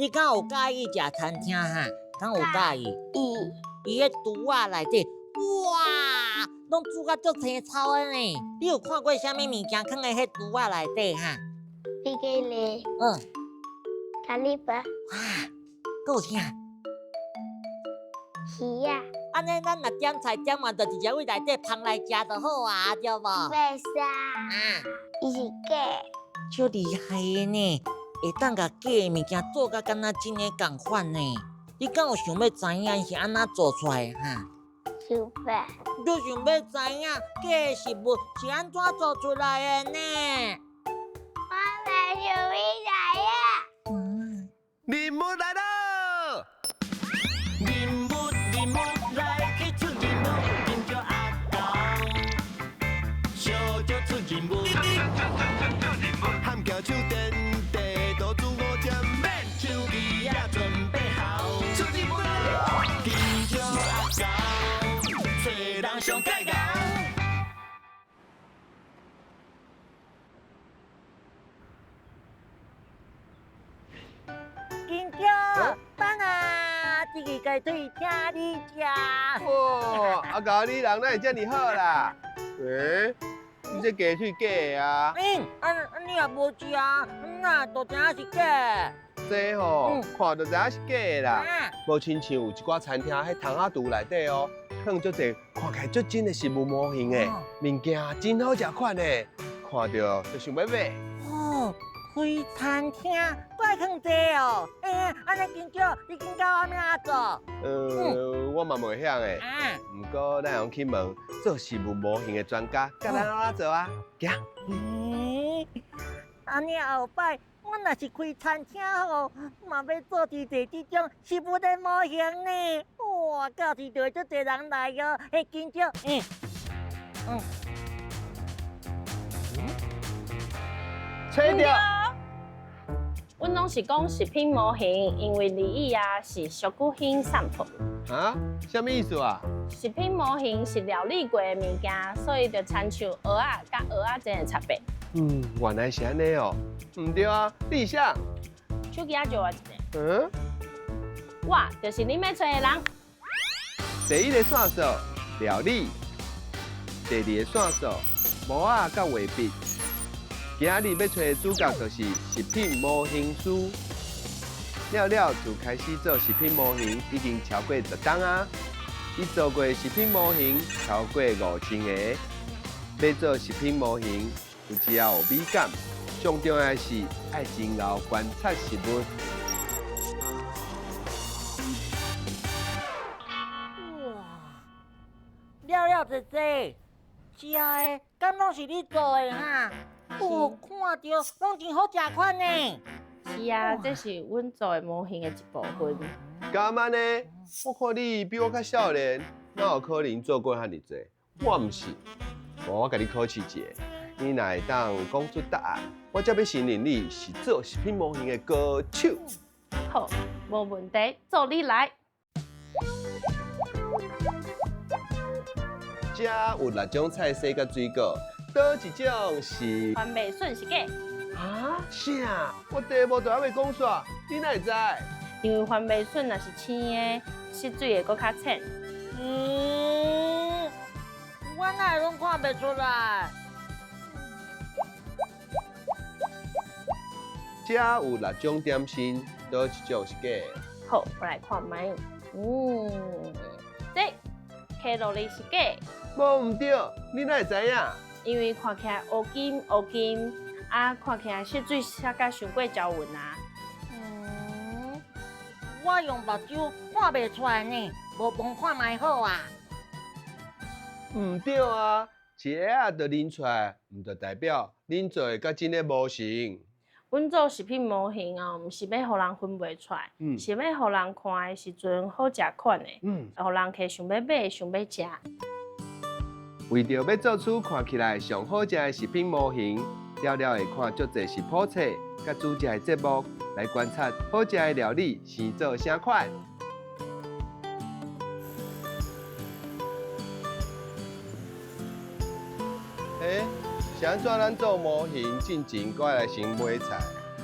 你敢有佮意食餐廳哈？敢有佮意？有。伊彼櫥仔內底，哇，攏煮甲足青草的呢。你有看過啥物物件囥佇彼櫥仔內底哈？比基尼。咖喱飯。哇，閣有啥？魚仔。按呢，咱若點菜點完，就直接佇內底捧來食就好啊，對無？袂使。啊。伊是假。足厲害的呢，會當共假的物件做甲敢若真的仝款呢。你敢有想欲知影伊是按怎做出來的哈？想欲。你想欲知影假的食物是按怎做出來的呢？我袂想欲知影。任務來咯！任務任務來去出任務，緊張阿狗，小少出任務，喊舉手電地多煮五針，免手機也準備好，出任務咯！緊張阿狗，找人上蓋𠢕。緊張，等啊，這個雞腿請你食。哇，阿狗你人哪會遮爾好啦？欸，你這雞腿假的啊？欸，啊你也無食，哪會知影是假的？這吼，看就知影是假的啦。無親像有一寡餐廳，彼窗仔櫥內底哦，放足濟看起來足真的食物模型的，物件真好食款的，看著就想欲買。哦，開餐廳，閣會囥這哦？欸，按呢緊張，你緊教我按怎做？我嘛袂曉的。毋過咱會用去問做食物模型的專家，教咱按怎做啊？行。欸，按呢後擺，我若是開餐廳吼，嘛欲做一濟這種食物的模型呢。哇，到時就會足濟人來哦。欸，緊張，欸，嗯。吹掉。阮攏是講食品模型，因為俚語啊是俗語興散步。啊？啥物意思啊？食品模型是料理過的物件，所以就親像蚵仔佮蚵仔煎的差別。嗯，原來是按呢哦。毋對啊，你是啥？手機仔借我一下。嗯？我就是恁欲揣的人。第一个線索，料理；第二个線索，模仔佮畫筆。今仔日欲揣的主角就是食品模型師。了了自開始做食品模型已經超過10冬啊！伊做過食品模型超過5000個。欲做食品模型，有只要有美感，上重要的是愛真𠢕觀察食物。哇！了了姐姐，食的敢攏是你做的哈？我看著攏真好食款呢。是啊，這是阮做的模型的一部分。敢按呢？我看你比我較少年，哪有可能做過遐爾濟？我毋是，無我共你考試一下，你若會當講出答案，我才欲承認你是做食品模型的高手。好，無問題，做你來。這有6種菜色佮水果，佗一種是？番麥筍是假。啊？啥？我題目都猶未講煞，你哪會知？因為番麥筍若是青的，色水會閣較淺。嗯，我哪會攏看袂出來？這有6種點心，佗一種是假的？好，我來看覓。嗯，這卡路里是假。無毋對，你哪會知影？因為看起來烏金烏金，啊，看起來色水色甲傷過焦勻啊。嗯，我用目睭看袂出來呢，無摸看覓好啊。毋對啊，一下仔就認出來，毋就代表恁做的佮真的模型。阮做食品模型哦，毋是欲予人分袂出來，是欲予人看的時陣好食款的，予人客想欲買，想欲食。為著欲做出看起來上好食的食品模型，了了會看足濟食譜冊，佮煮食的節目來觀察好食的料理是做啥款。欸，是按怎咱做模型進前，閣愛來先買菜？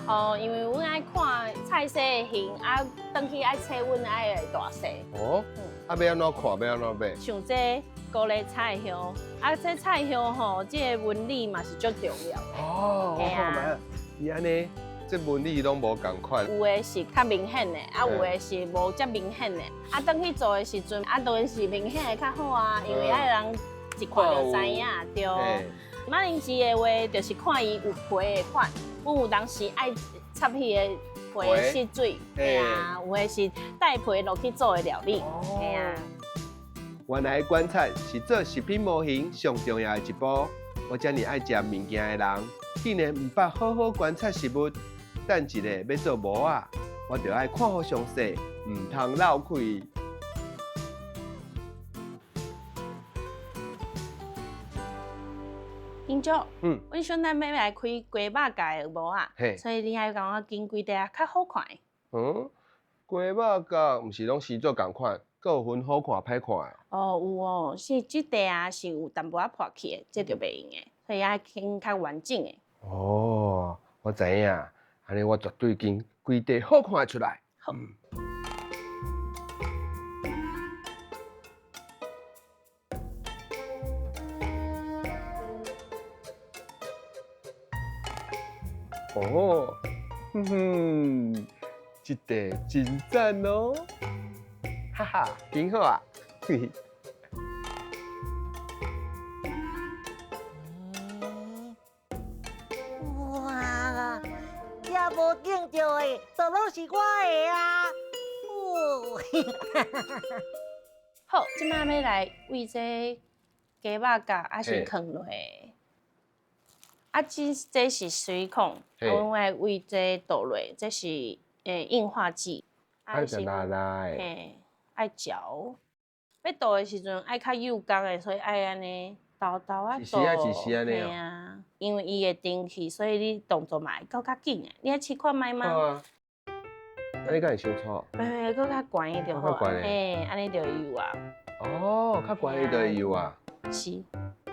哦，因為阮愛看菜色的形，啊，轉去愛切阮愛的大細。哦，啊，欲按怎看？欲按怎買？像這高麗菜葉，啊，這菜葉吼，這個紋理嘛是足重要的。哦，我看覓，伊按呢，這紋理攏無仝款。有的是較明顯的，啊，有的是無遮明顯的。啊，轉去做的時陣，啊，當然是明顯的較好啊，因為愛人一看就知影，對。馬鈴薯的話，就是看伊有皮的款。阮有當時愛插彼個皮的色水，嘿啊，有的是帶皮落去做的料理，嘿啊。原來觀察是做食品模型上重要的一步。我遮爾愛食物件的人，竟然毋捌好好觀察食物。等一下欲做模仔，我就愛看好詳細，毋通漏氣。金叔，阮小囡欲來開雞肉餃的模仔，所以你愛共我揀幾塊較好看的。嗯，雞肉餃毋是攏生做仝款，閣有分好看歹看的。哦，有哦，是這塊啊是有淡薄仔破去的，這就袂用的，所以愛揀較完整的。哦，我知影，按呢我絕對揀幾塊好看的出來。好。哦，哼哼，這塊真讚哦，哈哈，真好啊，嘿嘿。哇，這無見著的，都攏是我的啊！哦，好，這擺欲來為這雞肉餃啊先囥落。啊，這是水孔，阮愛為這倒落，這是硬化劑。愛食辣辣的。嘿，愛嚼。欲倒的時陣愛較幼工的，所以愛按呢沓沓仔倒。一絲仔一絲按呢。嘿啊，因為伊會定去，所以你動作嘛會閣較緊的。你愛試看覓嗎？好啊。啊，你敢會傷粗？袂袂，閣較懸的就好。較懸的。嘿，按呢就會幼啊。哦，較懸的就會幼啊。是。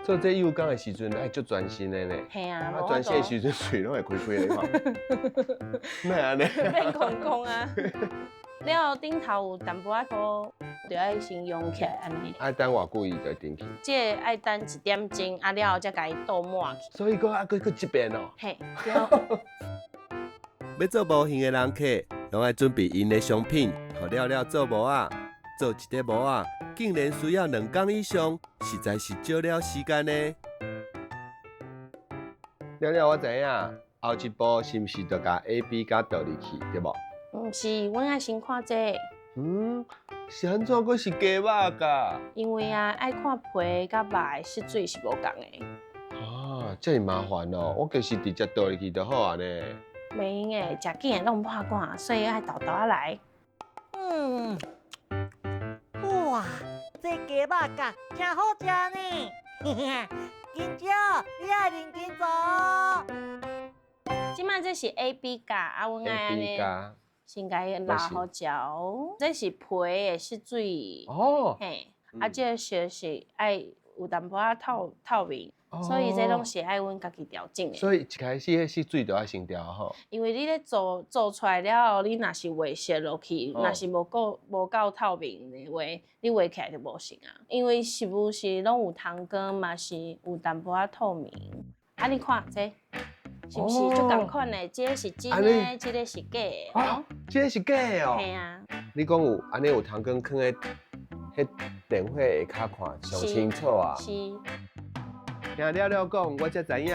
做這幼工的時陣愛足專心的呢。嘿啊，啊專心的時陣喙攏會開開的嘛。哪會按呢？變空空啊！了後頂頭有淡薄仔粗，就愛先用起來按呢。愛等偌久伊就會定去？這個愛等一點鐘，啊了後才共伊倒滿去。所以閣愛閣這遍哦。嘿。欲做模型的人客，攏愛準備𪜶的商品，予了了做模仔。做一個模仔，竟然需要2工以上，實在是少了時間呢。了了，我知影，後一步是毋是就共 A、B 佮倒入去，對無？毋是，阮愛先看這個。嗯，是按怎閣是雞肉餃？因為啊，愛看皮佮肉的色水是無仝的。啊，這爾麻煩哦！我其實直接倒入去就好啊呢。袂用的，食緊會弄破罐，所以愛沓沓仔來。嗯。哇，這雞肉餃真好食呢！金蕉，你愛認真做。這擺這是 A、B 餃，啊，阮愛按呢，先共伊撈予嚼。這是皮的色水。哦。嘿，啊，這個色是愛有淡薄仔透透明。所以這攏是愛阮家己調整的。所以一開始彼色水就愛先調好。因為你咧做做出來了後，你若是畫色落去，若是無夠透明的話，你畫起來就無成啊。因為食物是攏有糖光，嘛是有淡薄仔透明。啊，你看這是毋是足仝款的？這個是真的，這個是假的。啊，這個是假的哦。嘿啊。你講有按呢有糖光囥咧，彼電火下跤看上清楚啊。是。聽了了講，我才知影，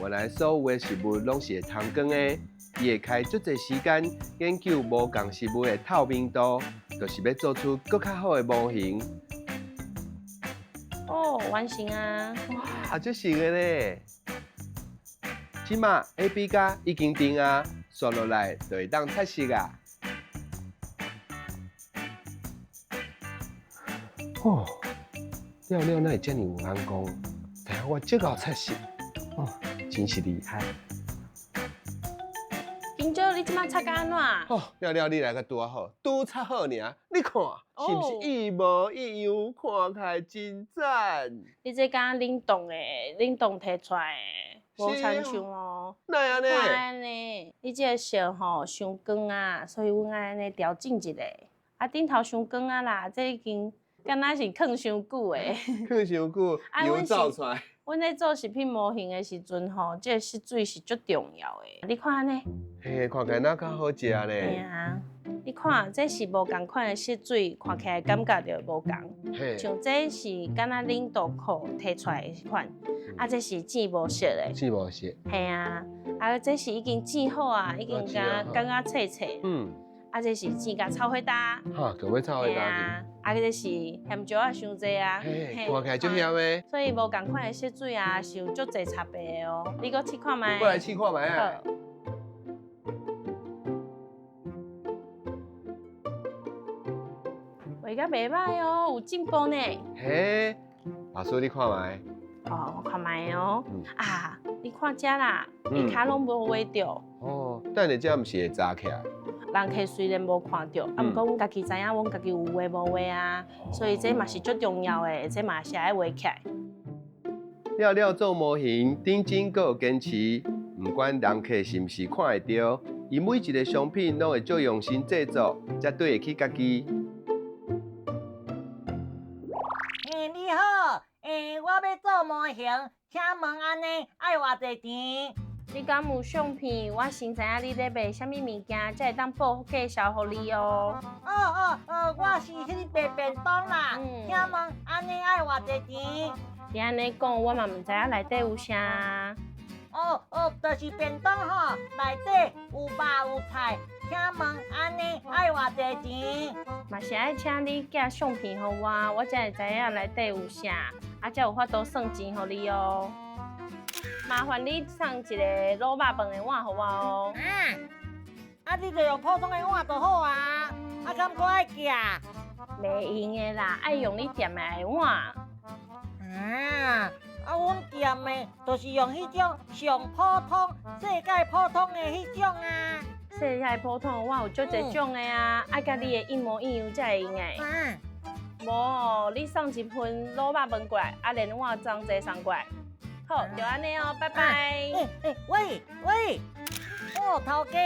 原來所有的食物攏是會通光的。伊會開足濟時間研究無仝食物的透明度，就是欲做出閣較好的模型。哦，完成啊！哇，足成的咧！這馬 A、B 餃已經定啊，刷落來就會當測試啊。哦，了了哪會遮爾有眼光？知影我這夠測試，哦，真是厲害。金蕉，你這擺測甲按怎？哦，了了，你來個拄仔好，拄測好爾，你看是毋是一模一樣？看起來真讚。你這敢冷凍的，冷凍提出來的。無親像哦。哪會按呢？看按呢，你這個色吼傷光啊，所以阮愛按呢調整一下。啊，頂頭傷光啊啦，這已經敢若是囥傷久的。囥傷久，油走出來。阮咧做食品模型的時陣吼，這個色水是足重要的。你看按呢？嘿，看起來若較好食咧。嘿啊，你看這是無仝款的色水，看起來感覺就無仝。像這是敢若冷凍庫提出來的款，啊，這是紫無色的。紫無色。嘿啊，啊，這是已經煎好啊，已經敢感覺脆脆。嗯。啊，這是煎甲臭火焦。哈，就欲臭火焦去。啊，這是鹹椒仔傷濟啊。嘿，看起來足香的。所以無仝款的色水啊，是有足濟差別的哦。你閣試看覓。我來試看覓啊。畫甲袂䆀哦，有進步呢。嘿，老師你看覓。哦，我看覓哦。啊，你看這啦，伊跤攏無畫著。哦，等下這毋是會紮起來？人客雖然無看著，啊，毋過阮家己知影，阮家己有畫無畫啊，所以這嘛是足重要的，這嘛是愛畫起來。了了做模型，頂真閣有堅持，毋管人客是毋是看會著，伊每一個商品攏會足用心製作，才對得起家己。欸，你好，欸，我欲做模型，請問按呢愛偌濟錢？你敢有相片？我先知影你咧賣啥物物件，才會當報價銷予你哦。哦哦哦，我是彼个賣便當啦。請問按呢愛偌濟錢？你按呢講，我嘛毋知影內底有啥。哦哦，就是便當吼，內底有肉有菜。請問按呢愛偌濟錢？嘛是愛請你寄相片予我，我才會知影內底有啥，啊，才有法度算錢予你哦。麻煩你送一個滷肉飯的碗予我哦。啊，你就用普通的碗就好啊，啊，敢閣愛寄？袂用的啦，愛用你店的碗。啊，啊，阮店的就是用彼種上普通、世界普通的彼種啊。世界普通的碗有足濟種的啊，愛佮你的一模一樣才會用的。啊，無哦，你送一份滷肉飯過來，啊，連碗同齊送過來。好，就按呢哦，拜拜。欸欸，喂喂，哦，頭家，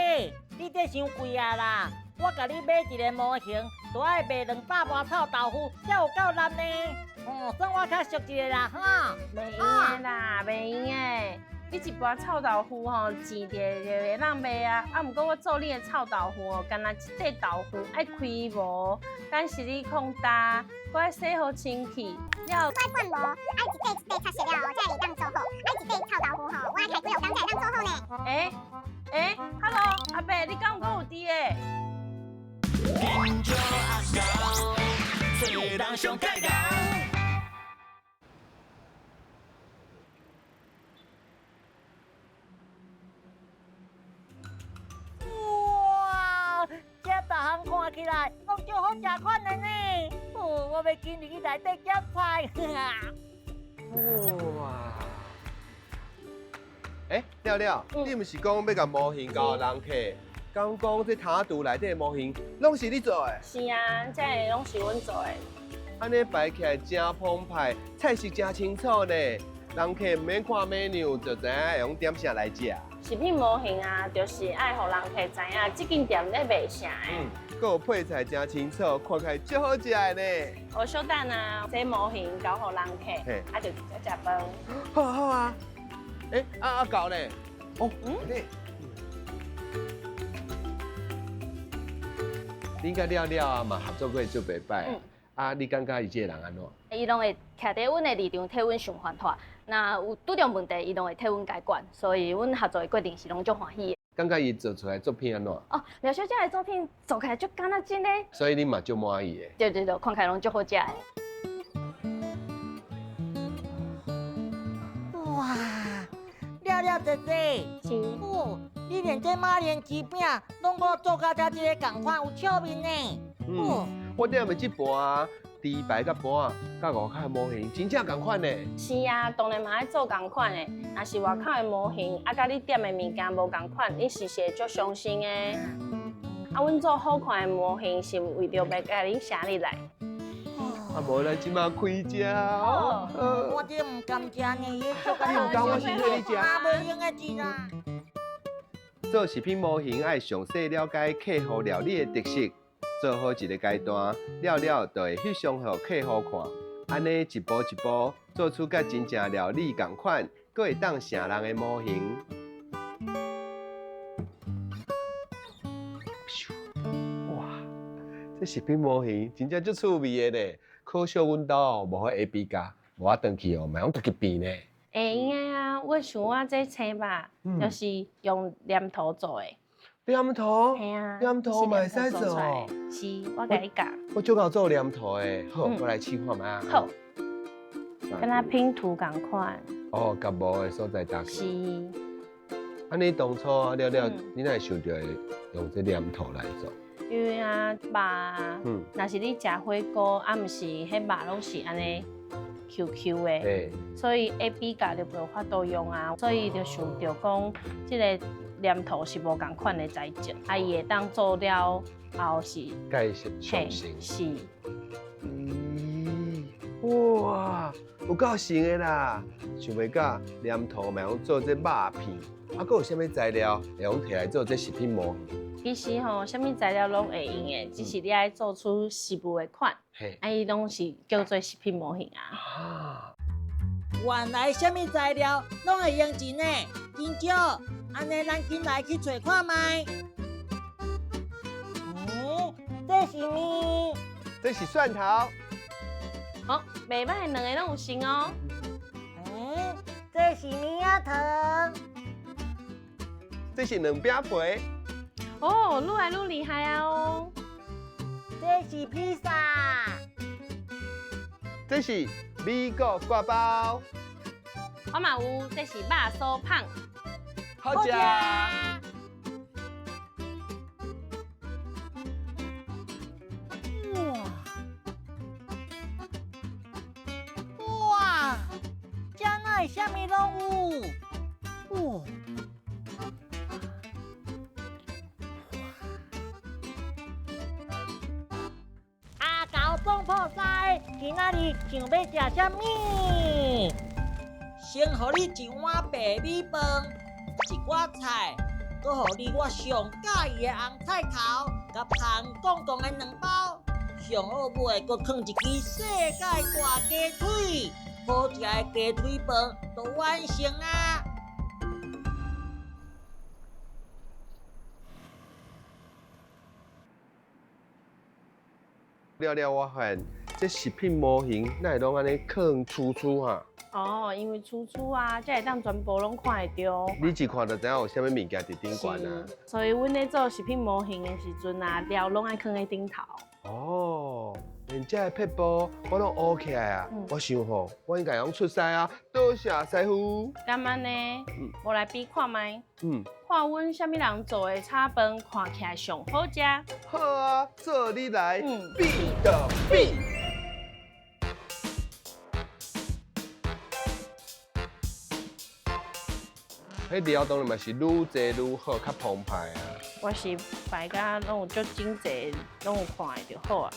你這傷貴啊啦！我共你買一個模型，都愛賣200外臭豆腐，才有夠力呢。哦，算我較俗一個啦，哈。袂用的啦，袂用的。你一盤臭豆腐吼，錢就會當賣啊。啊，毋過我做你的臭豆腐哦，干焦一塊豆腐愛開模，等是你控焦，閣愛洗好清氣。了我管無，愛一塊一塊擦熟了才會當做好。愛一塊臭豆腐吼，我愛開幾落工才會當做好呢。欸欸，Hello，阿伯，你敢有閣有佇的？哇，這逐項看起來攏足好食款的呢。哦，我欲緊入去內底夾菜。哇！欸，了了，你毋是講欲共模型交人客？敢講這塔圖內底的模型攏是你做的？是啊，這個攏是阮做的。按呢擺起來真澎湃，菜色真清楚呢。人客毋免看 menu 就知影會用點啥來食。食品模型啊，就是愛予人客知影這間店咧賣啥的。嗯，閣有配菜真清楚，看起來足好食的呢。我小等啊，這模型交予人客，啊就直接食飯。好啊好啊。欸，啊狗咧？哦，嗯。恁佮了了啊嘛合作過足袂歹啊，你感覺伊這個人按怎？伊攏會徛佇阮的立場替阮想辦法，若有拄著問題，伊攏會替阮解決，所以阮合作的過程是攏足歡喜的。感覺伊做出來作品按怎？哦，廖小姐的作品做起來足敢若真的。所以你嘛足滿意的。對對對，看起來攏足好食的。哇，了了姐姐，是。哦，你連這馬鈴薯餅攏閣做甲這這个仝款，有笑面呢。嗯，我踮的這盤啊，豬排佮盤仔，佮外口的模型真正仝款呢。是啊，當然嘛愛做仝款的。若是外口的模型，啊，佮你點的物件無仝款，你是是會足傷心的。啊，阮做好看的模型是為著欲共你寫入來。哦，啊，無咱這馬開食。我這毋甘食呢，你毋甘，我先替你食。啊，袂用的錢啊！做食品模型愛詳細了解客戶料理的特色，做好一個階段，了了就會翕相予客戶看。按呢一步一步做出佮真正料理仝款，閣會當成人的模型。哇，這食品模型真正足趣味的呢！可惜阮兜哦無彼 A B 膠，無我轉去哦，嘛攏家己變呢。會用的啊，我想我這青肉，就是用黏土做的。黏土？嘿啊，黏土嘛會使做。是，我共你教。我足𠢕做黏土的，好，我來試看覓啊。好，敢若拼圖仝款。哦，共無的所在搭起。是。啊，你當初啊了了，你哪會想著會用這黏土來做？因為啊，肉，若是你食火鍋，啊，毋是彼肉攏是按呢 Q Q 的，所以 A B 膠就無法度用啊，所以就想著講，這个黏土是無仝款的材質，啊，伊會當做了後是蓋是上成。是。咦，哇，有夠神的啦！想袂到黏土嘛會用做這肉片，啊，閣有啥物材料會用提來做這食品模型？其實吼，啥物材料攏會用的，只是你愛做出食物的款，啊，伊攏是叫做食品模型啊。原來啥物材料攏會用錢呢？真少，按呢咱緊來去揣看覓。嗯，這是物？這是蒜頭。好，袂䆀，兩个攏有成哦。嗯，這是物仔糖？這是兩餅皮。哦，愈來愈厲害啊！哦，這是披薩，這是美國掛包。我嘛有，這是肉酥麭。好食。哇哇，這哪會啥物攏有？哇！总铺师，今仔日想欲食啥物？先予你一碗白米飯，一寡菜，閣予你我上喜歡的紅菜頭，佮香公公的卵包，上好尾閣囥一支世界大雞腿，好食的雞腿飯就完成啊！了了，我發現這食品模型哪會攏按呢囥粗粗哈？哦，因為粗粗啊，才會當全部攏看會著。你一看就知影有啥物物件佇頂懸啊。所以阮咧做食品模型的時陣啊，料攏愛囥佇頂頭。哦，連這个撇步我攏學起來啊！我想吼，我應該攏出師啊，多謝師傅。敢按呢？無來比看覓。看阮啥物人做的炒飯看起來上好食。好啊，做你來比就比。彼料當然嘛是愈濟愈好，較澎湃啊。我是擺甲攏有足整齊，攏有看會就好啊。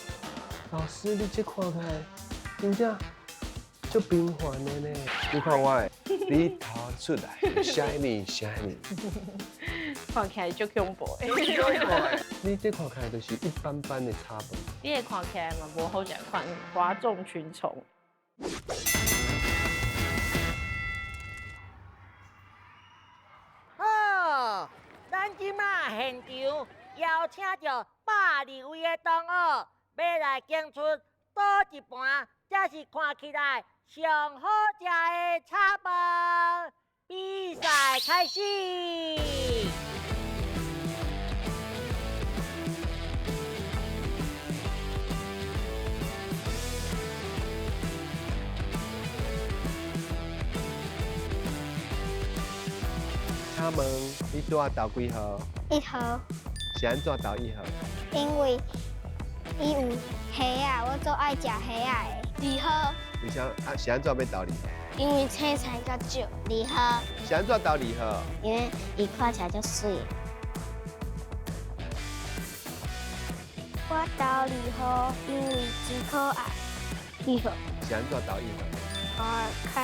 老師，你這看起來真正足平凡的呢。你看我的，你頭出來，shiny shiny，看起來足恐怖的。你這看起來就是一般般的炒飯。你的看起來嘛無好食款，嘩眾群寵。好，咱這馬現場邀請著102位的同學，欲來揀出佗一盤，才是看起來上好食的炒飯。比賽開始。請問你拄仔投幾號？ 1號。是按怎投1號？因為伊有蝦仔，我足愛食蝦仔的。2號。為啥啊？是按怎欲投2號？因為青菜較少。2號。是按怎投2號？因為伊看起來足媠。我投2號，因為真可愛。愈好。是按怎豆愈好？我较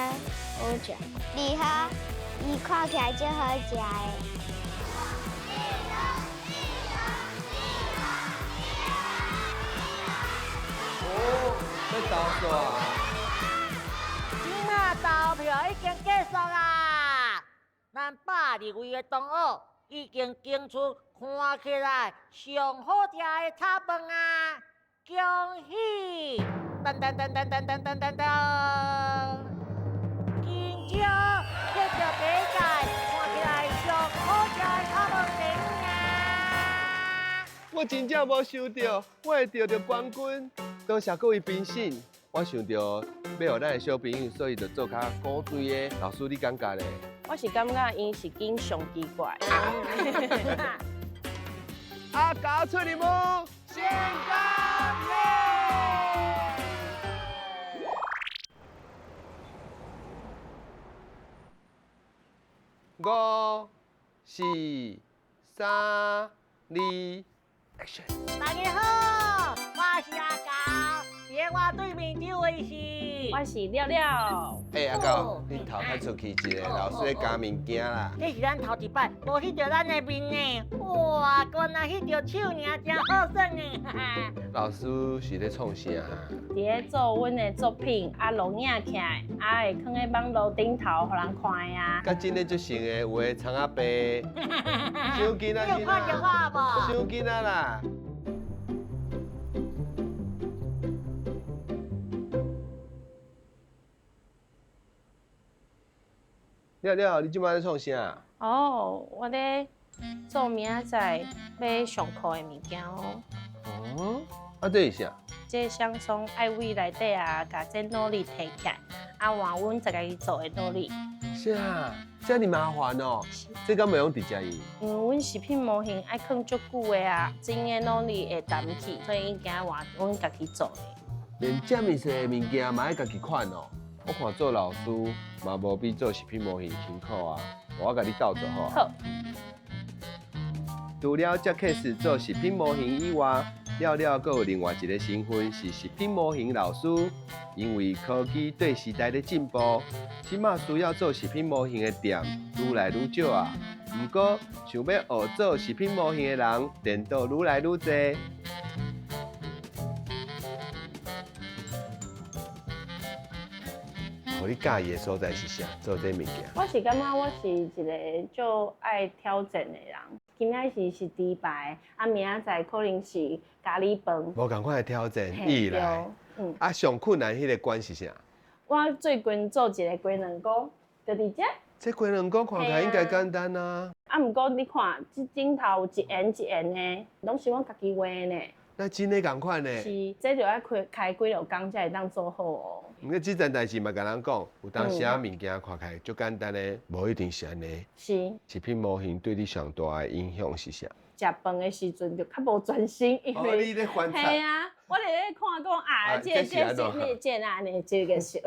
好食，你好，伊看起来足好食的。哦，欲投煞。这马投票已经结束啊！咱102位的同学已经拣出看起来上好食的炒饭啊！恭喜！噔噔噔噔噔噔噔噔噔！金奖得到第一届看起来上好食的炒饭第一名。我真正无想到，我会得著冠军。多谢各位评审。我想著欲予咱的小朋友，所以就做较古锥的。老师，你感觉咧？我是感觉𪜶是拣上奇怪。阿狗出任务，成功咧！五、四、三、二，Action！大家好，我是阿狗，伫我对面这位是，我是了了。欸，阿狗，你头较出去一下，老师咧加物件啦。这是咱头一摆，无翕著咱的面呢。哇，原来翕著手尔，真好耍呢。老师是咧创啥？伫咧做阮的作品，啊，录影起来，啊，会囥咧网路顶头，予人看的啊。佮真的足像的，有的葱仔白，伤紧啊！你有看著我无？伤紧啊啦！了了，你这摆咧创啥？哦，我咧做明仔载欲上课的物件哦。哦，啊，这是啥？这双双爱为内底啊，共这努力提起来，啊换阮家己做的努力。啥？遮尔麻烦哦？这敢袂用直接用？因为阮食品模型爱囥足久的啊，真的努力会澹去，所以𪜶惊换阮家己做的。连遮尔细的物件嘛爱家己款哦？我看做老师嘛无比做食品模型辛苦啊！我共你斗做好。好。除了接 case 做食品模型以外，了了阁有另外一个身份是食品模型老师。因为科技对时代咧进步，这马需要做食品模型的店愈来愈少啊。毋过，想欲学做食品模型的人，颠倒愈来愈济。予你佮意的所在是啥？做这物件？我是感觉我是一个足爱挑战的人。今仔日是猪排，啊，明仔载可能是咖喱饭。无仝款的挑战，伊来。嗯。啊，上困难彼个关是啥？我最近做一个鸡卵糕，就伫遮。这鸡卵糕看起来应该简单啊。啊，毋过你看，这顶头有一圆一圆的，拢是阮家己画的呢。那真的仝款呢？是，这就爱开开几落工才会当做好哦。毋过这件代志嘛，共人讲，有当时啊物件看起来足简单的，无一定是按呢。是。食品模型对你上大的影响是啥？食饭的时阵就较无专心，因为你咧观察。嘿啊，我伫咧看讲啊，这这这这这按呢，这个是。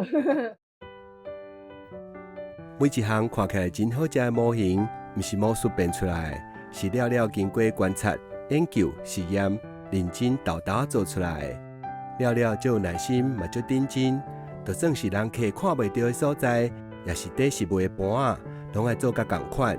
每一项看起来真好食的模型，毋是魔术变出来的，是了了经过观察、研究、实验，认真沓沓做出来的。了了足有耐心，嘛足认真，就算是人客看袂著的所在，也是底食物的盘仔，拢爱做甲仝款。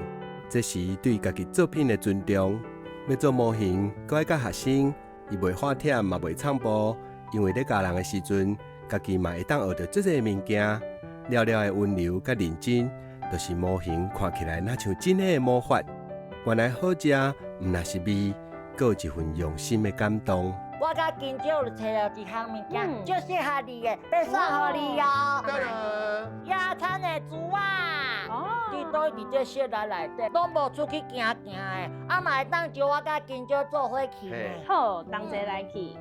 这是对家己作品的尊重。欲做模型，阁爱教学生，伊袂发忝嘛袂藏步，因为咧教人的时阵，家己嘛会当学著足济物件。了了的温柔佮认真，就是模型看起来若像真的魔法。原来好食，毋但是味，阁有一份用心的感动。我佮金少就揣著一项物件，足适合你的，欲送予你哦。野餐的桌仔，你都伫这室内内底，拢无出去行行的，啊嘛会当招我佮金少做伙去呢。好，同齐来去。